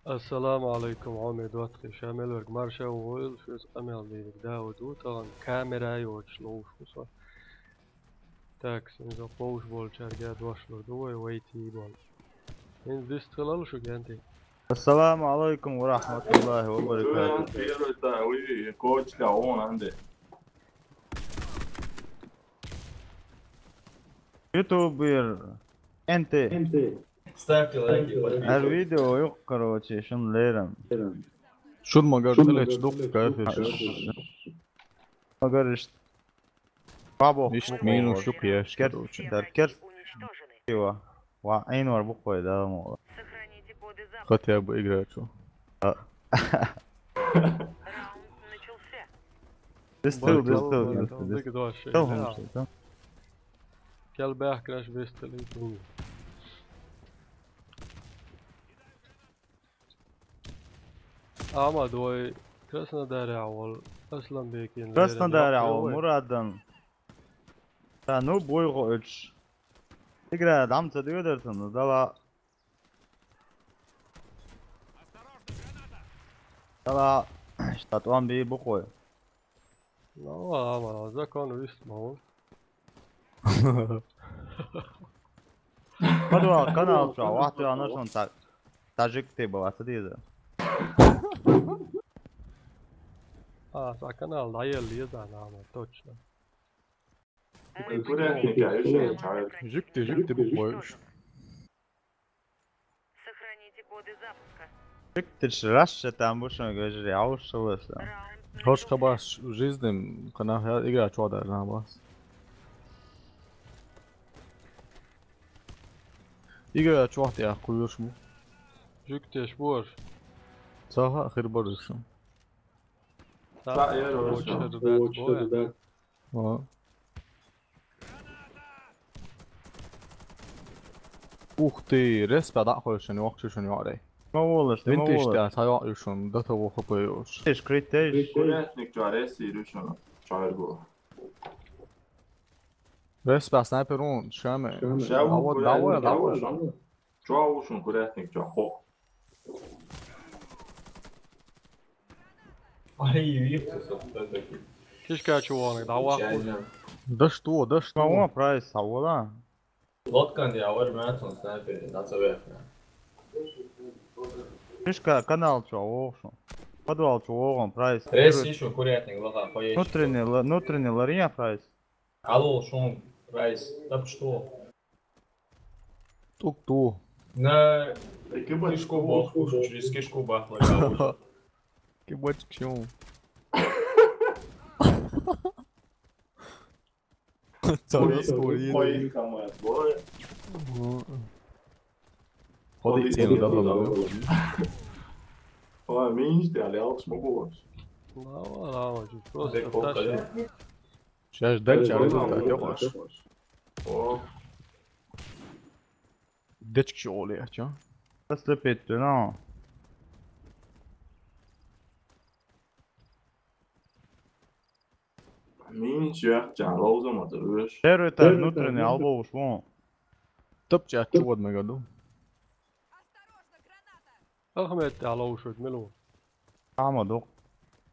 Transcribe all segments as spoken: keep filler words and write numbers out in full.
Ассаламу Ӏалайкум, Ӏомер доттагӀий, ша мел верг марша вогӀийла, шуьца къамел дийриг Дауд ву, тахана камера йоцуш ловш ву со. Так, иза кховш болчаьрга дош лур ду вай, вай тӀе болу. ХӀинца дистхилал шу, кӀентий. Ассаламу Ӏалайкум ва рахьматуллахӀи ва баракатухӀ. Первый та, уй, кочка, он, анде. Ютубер, НТ. Ставьте лайки, подписывайтесь. Ар видео юкъ, короче, шун лерам. Шун магар тилач дукха кафеш. Магар ишт. Бабо. Ишт минус юкъ яш, короче. Дар керс. Ва, Ӏийна вар бу кхой, да, мо. Хотя бы играчу. А. Бистил, бистил, бистил. Кел бехкраш бистил, и ту. Ахьмад, вай Краснодарехь волу Асламбекин лерина Краснодарехь волу Мурадан. Ша, ну, буй гӀо уьтуш. Тигра дӀам ца доьдар цунна, дала. Дала, ша тӀом бий бу кхой. Ну, ама, закон вист ма ву. Подвал канал чохь вахтуьйхьна шуна ца, ца жуьгти бала ца деза. А, сан канал дӀаелла еза нахана, точно. Курятник, а, ещё не чай. Жуьгти, жуьгти бу кхой уьш. Сохраните коды запуска. Жуьгташ рашша там бу шуна, вежарий, Ӏовшалла сан. ХӀорш кхабаш жизнь, кхана игра чохь дар нах бас. Игра чохь тӀехь кхуьйруш бу. Жуьгтеш бу аша. Ца хаьа, хир бара шуна. Ца, ца, я, я, я, я. О. Ух ты, респа дӀа а хойшина, йоккхачу шуна йоӀарий. Ма волаш, ма волаш. Винтиш тӀе схьайоӀ ю шуна, дата воху пойош. Теш, крит теш. Курятник чохь ресси ю шуна, чойрго. Респа снайпер вон, шаме. Шаме. Давай, давай, давай, давай. Чохь ву шуна курятник чохь, хо. Ай, вихту со, кто такой? Кишка чу вон, да, ваху. Даш то, даш то. Ма вон прайс, а вон, а? Лоткан я, вар мятун снайпер, на ца вехна. Кишка канал чу воху. Подвал чу вогӀун прайс. Рес ещё курятник, лоха, поедешь. Внутренний, ла-, внутренний лария прайс. Алло, шун прайс. Так что? Тук ту. На кишку баху, через кишку баху. Кибачкшун. Цари истории. Ходи цену дадла. Ой, меньше ты, а лялкс могу. Лава, лава, чуть просто тащи. Сейчас дальше результат, я хочу. О. Дечки оле, а чё? Слепить, ты, ну. Минча, чан, ловза ма ца веш. Первый этаж внутренний, албовуш вон. Топча чувод мегаду. Ахмед, алло, шут мелу. Ахмад, ох.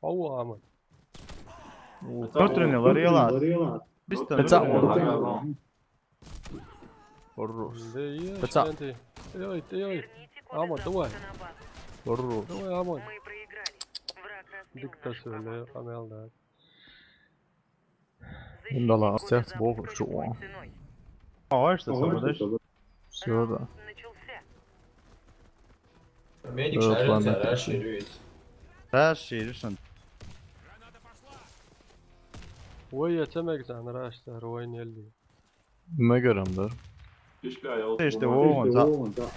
Ау, Ахмад. Внутренний, ларела. Бистон. Пеца. Хорош. Да ешь, пеца. Ой, ой. Ахмад, давай. Хорош. Давай, Ахмад. Диктор, да, канал, да. Индала, сес бог, что он. А, что, смотришь? Всё, да. Медик шарится, расширюет. Расширишь он. Ой, я тебе гзан, расширю, ой, не льди. Мегарам, да? Тише, ты вон, да.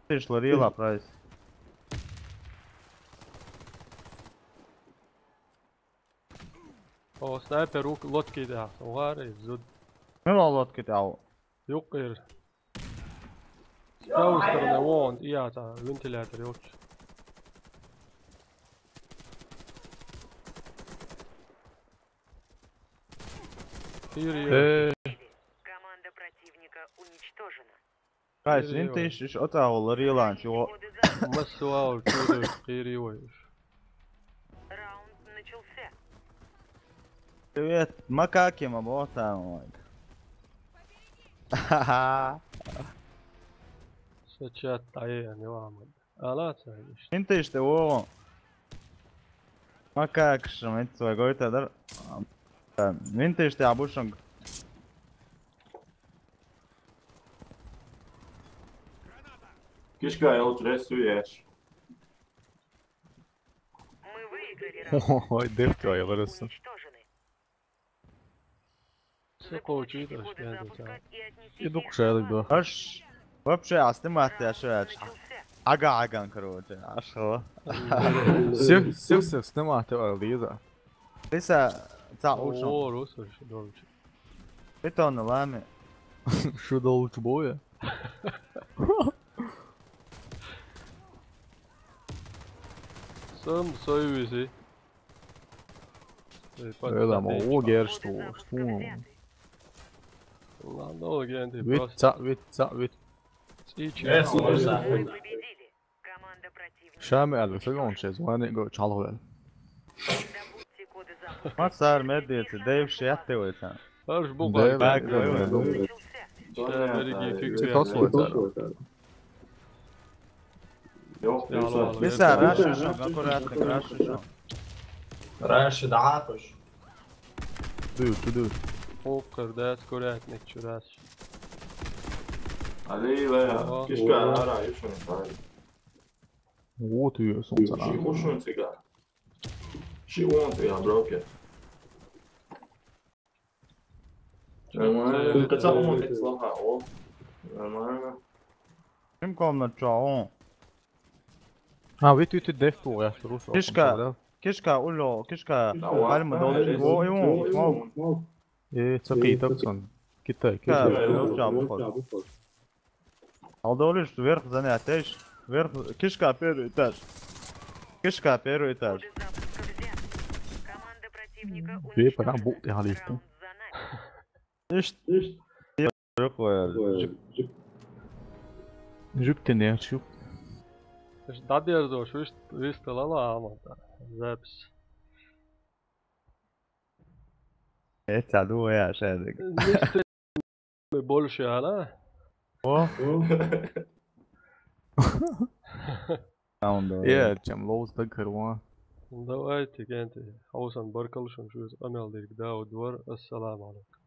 Тише, ларила, прайс. О, снайпер ук-, лодки да, угар и зуд. Ну, лодки да. Юккер. С правой стороны, вон, и я, та, вентилятор, ёлч. Э. Команда противника уничтожена. Кайс, винтиш, иш оцӀагӀа вала реланс, йо. Массавал чудо кхири вай. Раунд начался. Привет, макаки, ма бота мой. Ха-ха. Са чат тае не ламад. Ала ца иш. Винтиш те вогӀо. Макакш, мит свой гойта дар. Винтиш те абушунг. Кишка, я лучше рисуешь. Мы выиграли раунд. Ой, девка, я выросла. Уничтожены. Се кочи, да, что это? И дук шелик, да. Аш, вообще, а снимать я шо, аш. Ага, ага, короче, аш хо. Сир, сир, сир, снимать я, Лиза. Лиза, ца ушам. О, русо, что дольше. Питон лами. Что дольше боя? Сам союзи. Э, да, ма, о, гер, что, что? Ладно, о, гер, ты вит, просто ца, вит, ца, вит. Сейчас. Э, слушай. Шами, а вы сыграл сейчас, звони, го, чаловел. Ма сар медиаци, Дэйв шиятте войта. Арш буга. Дэйв, Дэйв, Дэйв. Шамерги фиг. Цикл свой, да. Лиса, рашишон, аккуратно, рашишон. Раши, да, пуш. Дю, чу, дю. Покер, да, аккуратно, чу, раш. Али, ва, ага. Кишка, ара, ишон, ара. Вот её, солнце. Ши хушун цигар. Ши он цигар, брокер. Нормально. Каца он, каца лаха, о. Нормально. Ким комнат чё, о? А, вит, вит, вит, деф ту, я что, русо. Кишка, кишка, уло, кишка. Давай. Пальма, давай, доллар. О, и он, о. Э, цапи, тапсан. Китай, Китай. Кишка, уло, чё, обход. Алдолиш, вверх занятеш. Вверх, кишка, первый этаж. Кишка, первый этаж. Две пора бу-, я лифту. Ишт, ишт. Рукой, жик. Жик ты не чук. Ишт, да, дерзо, ишт, вистала, ама, да. Запись. Э, ца ду, я, шедик. Больше, а, да? О. Раунд, давай. Е, чем лоу стак херва. Давайте, кенте. Хаусан баркалшан, шу амел дирк дау двор. Ассаламу алейкум.